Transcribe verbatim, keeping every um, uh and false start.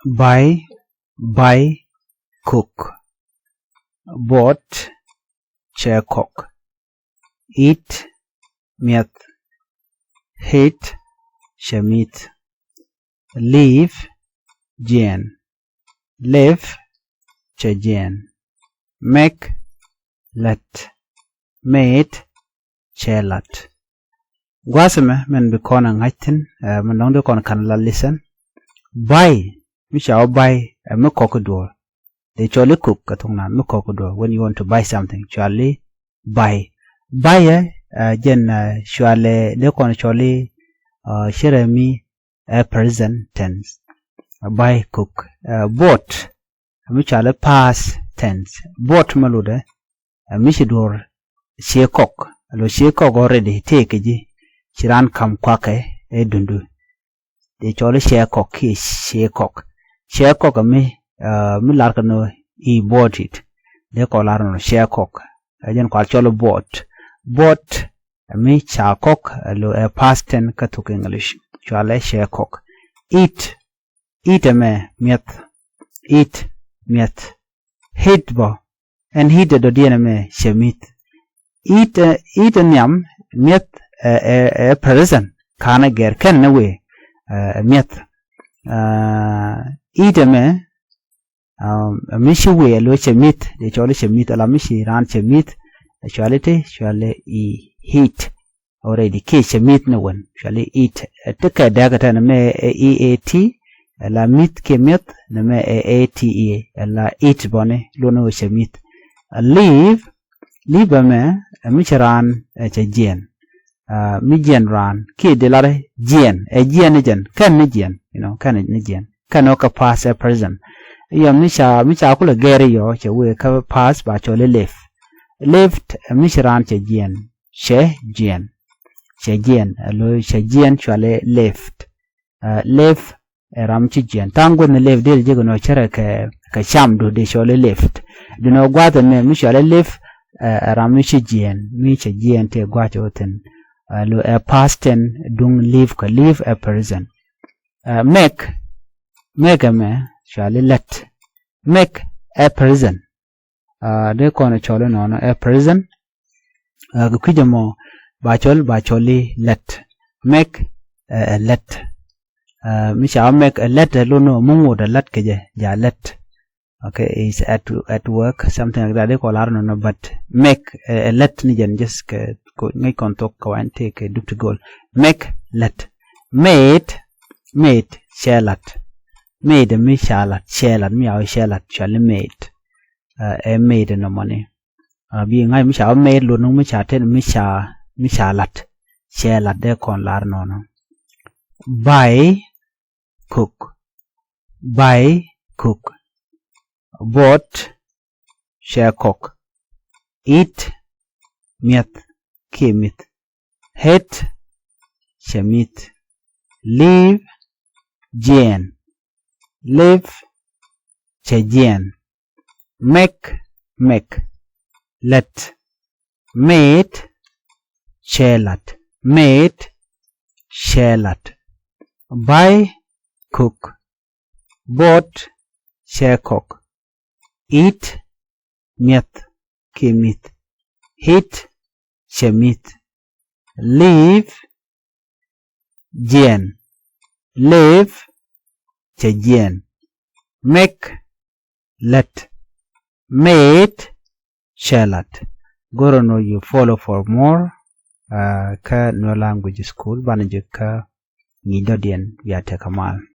Buy, buy, cook. Bought, cɛ kɔk. Eat, miɛth. Hate, cɛ mi̱th. Leave, jiɛn. Left, cɛ jiɛn. Make, lät. Made, cɛ lat. Gua̱a̱th ɛmɛ min bi kɔn a ŋa̱c thi̱n, ɛ, min dɔ̱ŋ di kɔn ka̱n la listen. Buy, mi ca wä buy, ɛ, mi kɔk i̱ duɔ̱ɔ̱r. Dee cɔl i̱ cook kɛ thok naath, mi kɔk i̱ duɔ̱ɔ̱r. When you want to buy something, cɔal i̱ buy. Buy ɛ, ɛ, jɛn, ɛ, cɔal ɛ, dee kɔn cɔl i̱, ɛ, cirɛ mi, ɛ, present tense. Buy, cook. Ɛ, bought, ɛ, mi cɔal i̱ past tense. Bought mi lotdɛ, ɛ, mi ci duɔ̱ɔ̱r ciɛ kɔk. Alo ciɛ kɔk already tëë kɛ ji̱. Ci raan ka̱m kuakɛ ɛ dundu. Dee cɔl i̱ ciɛ kɔk kiɛ ciɛ kɔk. Ciɛ kɔk ɛ mi, ɛ, mi lar kɛ nɔ he bought it. Dee kɔn lar nɔ ciɛ kɔk. Ɛ jɛn kual cɔl i̱ bought. Bought ɛ mi ca kɔk, alo ɛ past tense kä thok English. Cɔal ɛ ciɛ kɔk. Eat, eat ɛmɛ miɛth. Eat, miɛth. Hate bä, ɛn hate ɛ dɔ̱diɛn ɛmɛ cɛ mi̱th. Eat, ɛ, eat ɛ nhiam, miɛth, ɛ, ɛ, ɛ present, ka̱n ɛ gɛr, kɛn ni wëë, ɛ, ɛ miɛth. Ɛ, eat ɛmɛ, ɛ, ɛ mi ci wëë ɛ lo̱ cɛ mi̱th, dee cɔl i̱ cɛ mi̱th, ala mi ci raan cɛ mi̱th, ɛ cɔal i̱ ti, cɔal i̱ eat. Already kiɛ cɛ mi̱th ni wän, cɔal i̱ eat. Ɛ ti kɛ dɛk ɛ tɛn mɛ ɛ E A T, ɛ la mi̱th kiɛ mi̱th, ni mɛ ɛ A T E, ɛ la eat bɔni, luɔni wä cɛ mi̱th. Ɛ leave, leave ɛmɛ, ɛ mi ci raan, ɛ cɛ jiɛn. Ɛ mi jiɛn raan, kiɛ di lar jiɛn, ɛ jiɛn ni jɛn, kɛn ni jiɛn, you know, kɛn ni jiɛn. Kɛn ɔ kä past ɛ present. Yɔ mi ca, mi ca kulɛ gɛr yɔ, cɛ wëë kä past ba cɔl i̱ left. Left, ɛ mi ci raan cɛ jiɛn. Cɛ jiɛn. Cɛ jiɛn. Alo cɛ jiɛn cɔal i̱ left. Ɛ, left ɛ ram ci jiɛn. Tha̱a̱ŋ guäth ni left dee jek nɔ cärɛ kɛ, kɛ cam du dee cɔl i̱ left. Dunɔ gua̱a̱th ɛmɛ mi cɔal i̱ left, ɛ, ɛ ram mi ci jiɛn. Mi cɛ jiɛn tëë gua̱a̱c ɔ thi̱n. Alo ɛ past tense duŋ leave kɛ leave ɛ present. Ɛ, make, make ɛmɛ cɔal i̱ lät. Make ɛ present. Ɛ, dee kɔn cɔl inɔnɔ ɛ present. Ɛ, kɛ kui̱c ɛmɔ ba cɔl, ba cɔl i̱ lät. Make ɛ, ɛ lät. Ɛ, mi ca make ɛ lät ɛ lo̱n ɔ mi ŋot ɛ lät kɛ jɛ, ja lät. Okay, is at, at work, something like that. Dee kɔn lar inɔnɔ, but make ɛ, ɛ lät ni jɛn just kɛ, kɛ ŋäc kɔn thok kɛ wa in tëë kɛ dup ti go̱o̱l. Make lät. Made, made cɛ lat. Made mi ca lat, cɛ lat, mi ca wä cɛ lat, cɔal i̱ made. Ɛ, ɛ made nɔmɔni. Ɛ, bi ŋa̱c mi ca wä made luɔt ni mi ca ten mi ca, mi ca lat. Cɛ lat dee kɔn lar nɔnɔ. Buy, cook. Buy, cook. Bought, cɛ kɔk. Eat, miɛth kiɛ mi̱th. Hate, cɛ mi̱th. Leave, jiɛn. Left, cɛ jiɛn. Make, make. Lät. Made, cɛ lat. Made, cɛ lat. Buy, cook. Bought, cɛ kɔk. Eat, miɛth kiɛ mi̱th. Hate, cɛ mi̱th. Leave, jiɛn. Left, cɛ jiɛn. Make, lät. Made, cɛ lat. Go̱rä nɔ you follow for more, ɛ, kä Nuer Language School, banɛ jek kä ŋi̱i̱c dɔ̱diɛn, bia tekɛ mal.